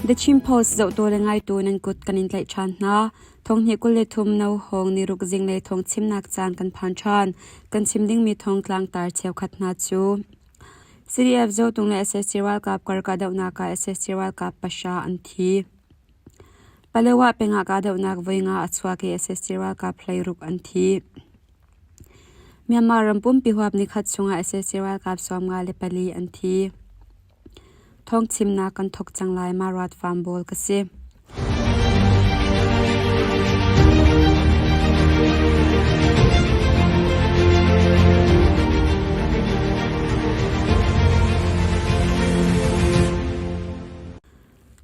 The Chin Post zohtu le ngaitu nan kut kan in tlaih ṭhan hna. Thonghnih 23 no hawng ni ruk zinglei thawng chimnak caan kan phan ṭhan. Kan chim dingmi thawng tlangtar cheukhat hna cu CDF Zotung le sac ralkap kar kahdohnak ah sac ralkap pahra an thi. Palewa peng ah kahdohnak voi nga a chuak i sac ralkap 16 an thi. Myanmar ram pumpi huap nikhat chungah sac ralkap 54 an thi. Thawngchimnak kan thawk cang lai ma ruat farm bawl ka si.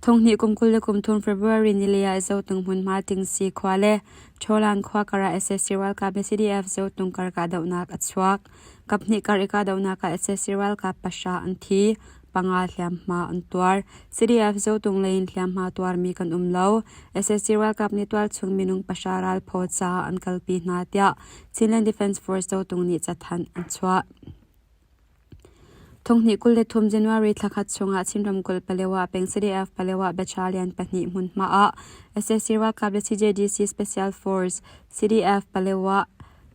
Thonghnih kum 23 February ni le ah Zotung hmunhma Tingsi khua le Ṭhawlan khua kar ah sac ralkap le CDF Zotung kar kahdohnak a chuak. Kaphnih kar i kahdohnak ah sac ralkap pahra an thi, panga hliamhma an tuar. CDF Zotung lei in hliamhma tuarmi kan um lo. Sac ralkap nih tualchung minung pahra ralphaw caah an kalpi hna tiah Chinland Defense Force Zotung nih cathanh an chuah. Thonghnih 23 January thla khat chungah Chin ramkulh Palewa peng CDF Palewa Battalion pahnih hmunhma ah sac ralkap le CJDC Special Force CDF Palewa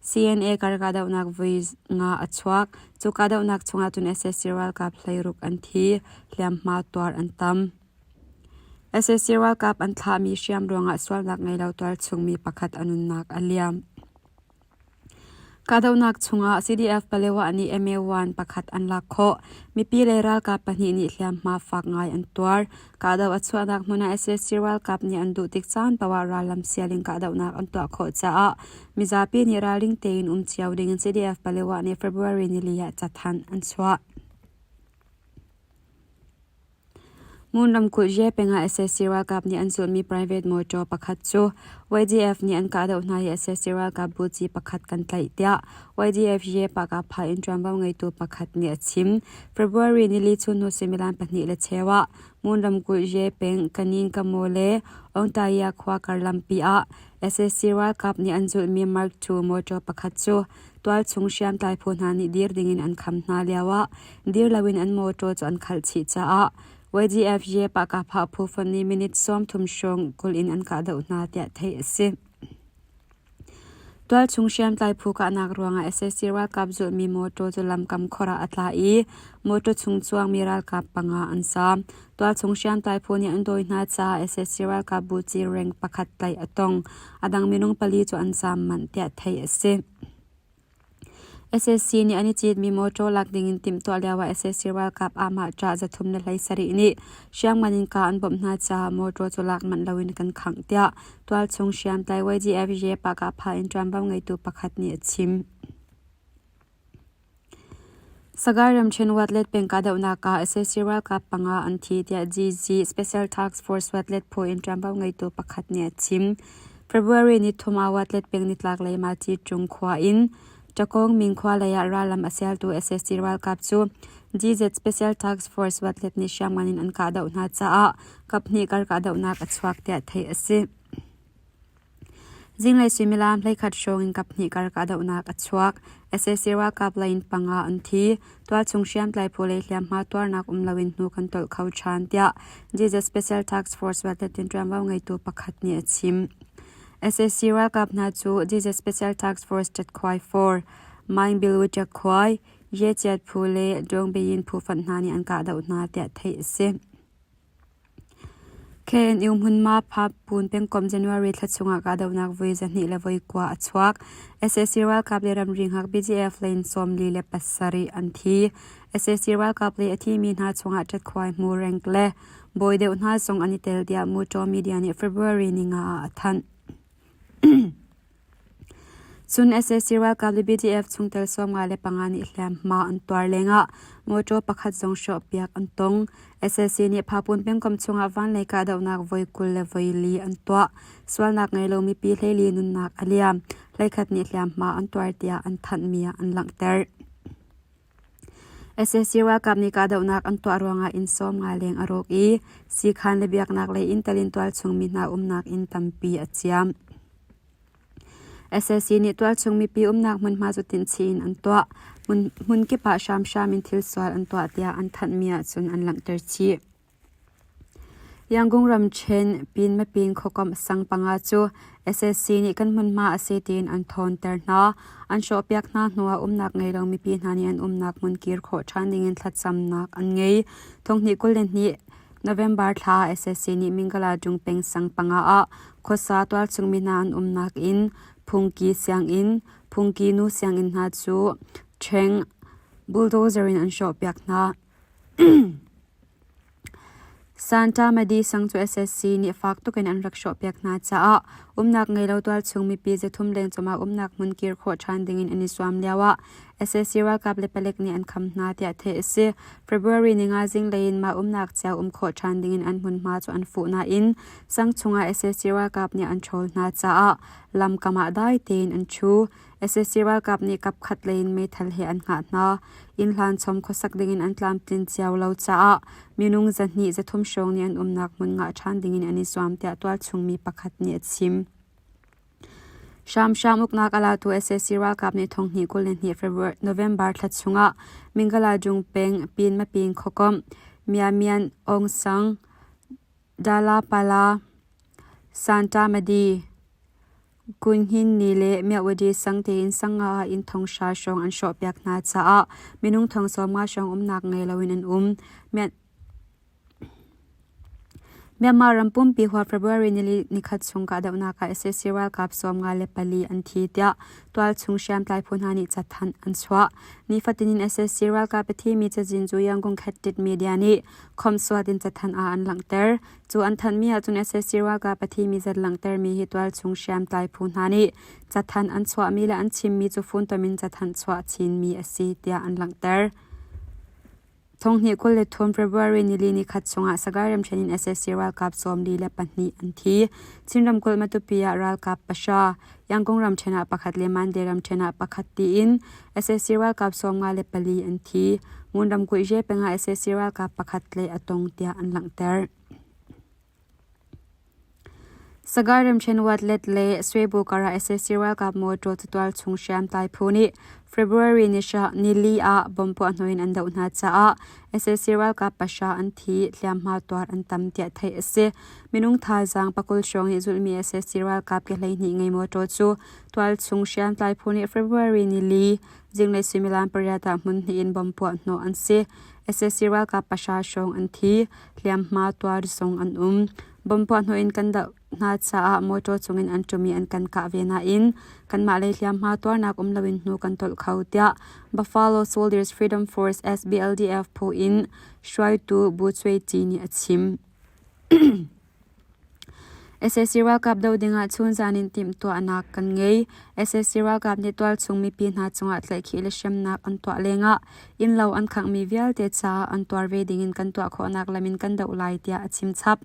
CNA kar kahdohnak voi nga a chuak. Cu kahdohnak chungah cun sac ralkap 16 an thi, hliamhma tuar an tam. Sac ralkap an thlahmi hriam ruangah sualnak ngei lo tualchungmi pakhat a nunnak a liam. Kahdohnak chungah CDF Palewa nih MA1 pakhat an lak khawh. Mipi le ralkap pahnih nih hliamhma fak ngai an tuar. Kahdoh a chuahnak hmun ah sac ralkap nih an duh tik caan paoh ah rallam sial in kahdohnak an tuah khawh caah mizapi nih ralring tein um cio ding in CDF Palewa nih February nili ah cathanh an chuah. Ngun ramkulh Ye peng ah sac ralkap nih an zulhmi private mawṭaw pakhat cu YDF nih an kahdoh hna i sac ralkap buci pakhat kan tlaih tiah YDF Ye Pahkapha in ṭuanvo ngeitu pakhat nih a chim. February nili chunhnu suimilam pahnih le cheu ah Ngun ramkulh Ye peng Kanin Kamaw le Aungtaya khua kar lampi ah sac ralkap nih an zulhmi Mark II mawṭaw pakhat cu Tualchung hriamtlai phu hna nih dir dingin an kham hna lioah dir loin an mawṭaw cu an khalh chih caah YDFJ Pahkahphah phu fonh nih minute 30 hrawng kulh in an kahdoh hna tiah theih a si. Tualchung hriamtlai phu kahnak ruangah sac ralkap zulhmi mawṭaw cu lamkam khor ah a tla i mawṭaw chung cuangmi ralkap panga an zaam. Tualchung hriamtlai phu nih an dawi hna caah sac ralkap buci rank pakhat tlaih a tong. A dang minung pali cu an zaam manh tiah theih a si. Sac nih an i citmi mawṭaw lak dingin timhtuah lioah sac ralkap aamah ṭah 317 nih hriamngan in kaa an bawmh hna caah mawṭaw cu lak manh loin kan khangh tiah tualchung hriamtlai YDFJ Pahkahphah in ṭuanvo ngeitu pakhat nih a chim. Sagaing ramṭhen Watlet peng kahdohnak ah sac ralkap panga an thi tiah GG Special Task Force Watlet phu in ṭuanvo ngeitu pakhat nih a chim. February ni thum ah Watlet peng nitlaklei Maci Ṭung khua in Ṭakawng Ming khua lei ah rallam a sialtu sac ralkap cu GZ Special Task Force Watlet nih hriamngan in an kahdoh hna caah kaphnih kar kahdohnak a chuak tiah theih a si. Zinglei suimilam 11 hrawng in kaphnih kar kahdohnak a chuak. Sac ralkap lei in panga an thi. Tualchung hriamtlai phu lei hliamhma tuarnak um loin hnu kan tolh kho ṭhan tiah Jesus Special Task Force Watletin ṭuanvo ngeitu pakhat nih a chim. Sac ralkap hna cu Jesus Special Task Force Ṭatkhuai 4, Maingbilu Ṭakkhuai, Yechiat phu le Dongbeyin phu fonh hna nih an kahdoh hna tiah theih a si. KNU hmunhma Phapun pengkomh January thla chungah kahdohnak voi 229 a chuak. Sac ralkap le ramri hngak BGF lei in 47 an thi. Sac ralkap lei a thimi hna chungah ṭatkhuai hmu rank le bawi deuh hna zong an i tel tiah Muṭaw media nih February ninga ah a thanh. Cun sac ralkap le BDF chungtel 55 nih hliamhma an tuar lengah mawṭaw pakhat zong hrawhpiak an tong. Sac nih Phapun pengkomh chungah vanlei kahdohnak voi 24 an tuah. Sualnak ngei lo mipi 14 nunnak a liam. 11 nih hliamhma an tuar tiah an thanhmi ah an langhter. Sac ralkap nih kahdohnak an tuah ruangah inn 50 leng a rawk i siikhan le biaknak lei inn tal in tualchung mi hna umnak inn tampi a ciam. Sac nih tualchung mipi umnak hmunhma cu tinhchih in an tuah. Hmun kip ah hramhram in thil sual an tuah tiah an thanhmi ahcun an langhter chih. Yangon ramṭhen Pinmapin khuakomh sang panga cu SSC nih kan hmunhma a si tiin an ṭhawnter hna. An hrawhpiak hna hnuah umnak ngei lo mipi hna nih an umnak hmun kir khawh ṭhan dingin thlacamnak an ngei. Thonghnih 22 November thla ah SSC nih Mingaladung peng sang panga ah khuasa tualchung mi hna an umnak inn, phungki sianginn, phungki nu sianginn hna cu ṭheng bulldozer in an hrawhpiak hna. Santa Madi sang cu SSC nih fak tuk in an rak hrawhpiak hna caah umnak ngei lo tualchung mipi 300 leng cungah umnak hmun kir khawh ṭhan dingin an i zuam lioah SSC ralkap le palek nih an kham hna tiah theih a si. February ninga zinglei in mah umnak cio um khawh ṭhan dingin an hmunhma cu an fuh nain sang chungah SSC ralkap nih an ṭhawl hna caah lamkam ah dai tein an ṭhu. Sac ralkap nih kapkhat lei in meithal he an hngah hna. Inn hlan chom khuasak dingin an tlamtlin cio lo caah minung 200 300 hrawng nih an umnak hmun ngah ṭhan dingin an i zuam tiah tualchung mi pakhat nih a chim. Hramhram uknak a latu sac ralkap nih thonghnih 22 February November thla chungah Mingaladung peng Pinmaping khuakomh Myamian Aung Sang Dalapala Santa Madi Kunhin ni le Myawaddy sang tein sanga ah inn 5,000 hrawng an hrawhpiak hna caah minung 50,000 hrawng umnak ngei loin an um. Myanmar ram pumpi huap February nikhat chung kahdohnak ah sac ralkap 54 an thi tiah tualchung hriamtlai phu hna nih cathanh an chuah. Nifatin in sac ralkap a thimi cazin cu Yangon Khat Media nih khomhsuat in cathanh ah an langhter. Cu an thanhmi ahcun sac ralkap a thimi zat langhtermi hi tualchung hriamtlai phu hna nih cathanh an chuahmi le an chimmi cu funtom in cathanh chuah chinmi a si tiah an langhter. Thonghnih 23 February nili nikhat chungah Sagaing ramṭhen in sac ralkap 42 an thi. Chin ramkulh Matupi ah ralkap pahra, Yangon ramṭhen ah pakhat le Mandalay ramṭhen ah pakhat tiin sac ralkap 54 an thi. Ngun ramkulh Ye peng ah sac ralkap pakhat tlaih a tong tiah an langhter. Sagaing ramṭhen Watlet le Swebu karah sac ralkap mawṭaw catual chung hriamtlai phu nih February nili ah bomb puahhnawh in an doh hna caah sac ralkap pahra an thi, hliamhma tuar an tam tiah theih a si. Minung thazaang pakul hrawng nih zulhmi sac ralkap ke 12 ngei mawṭaw cu tualchung hriamtlai phu nih February nili zinglei suimilam pariat ah hmun hnih in bomb puahhnawh an si. Sac ralkap pahra hrawng an thi, hliamhma tuar zong an um. Bomb puahhnawh in kan doh hna caah motor cungin an ṭum i an kan kah ve nain kanmah lei hliamhma tuarnak um loin hnu kan tolh kho tiah Buffalo Soldiers Freedom Force SBLDF phu in hruaitu Bu Cuai Ci nih a chim. Sac ralkap doh dingah chunzan in timhtuahnak kan ngei. Sac ralkap nih tualchung mipi hna cungah tlaihkhih le hremnak an tuah lengah innlo an khanghmi vialte caah an tuar ve dingin kan tuah khawhnak lam in kan doh lai tiah a chimchap.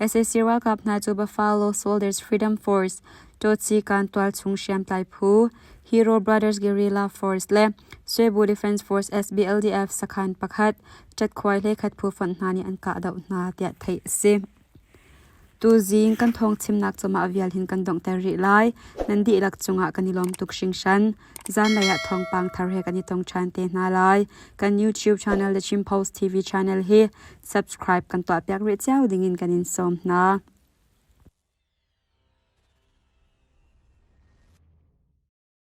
Sac ralkap hna cu Buffalo Soldiers Freedom Force, Tawci-kan tualchung hriamtlai phu, Hero Brothers Guerrilla Force le Swebu Defense Force SBLDF sakhan pakhat, Ṭatkhuai hlekhat phu fonh hna nih an kahdoh hna tiah theih a si. Tuzing kan thawngchimnak cu mah vial hin kan donghter rih lai. Nan dihlak cungah kan i lawm tuk hringhran. Zanlei ah thawngpang thar he kan i tong ṭhan te hna lai. Kan YouTube channel The Chin Post TV channel hi subscribe kan tuahpiak rih cio dingin kan in sawm hna.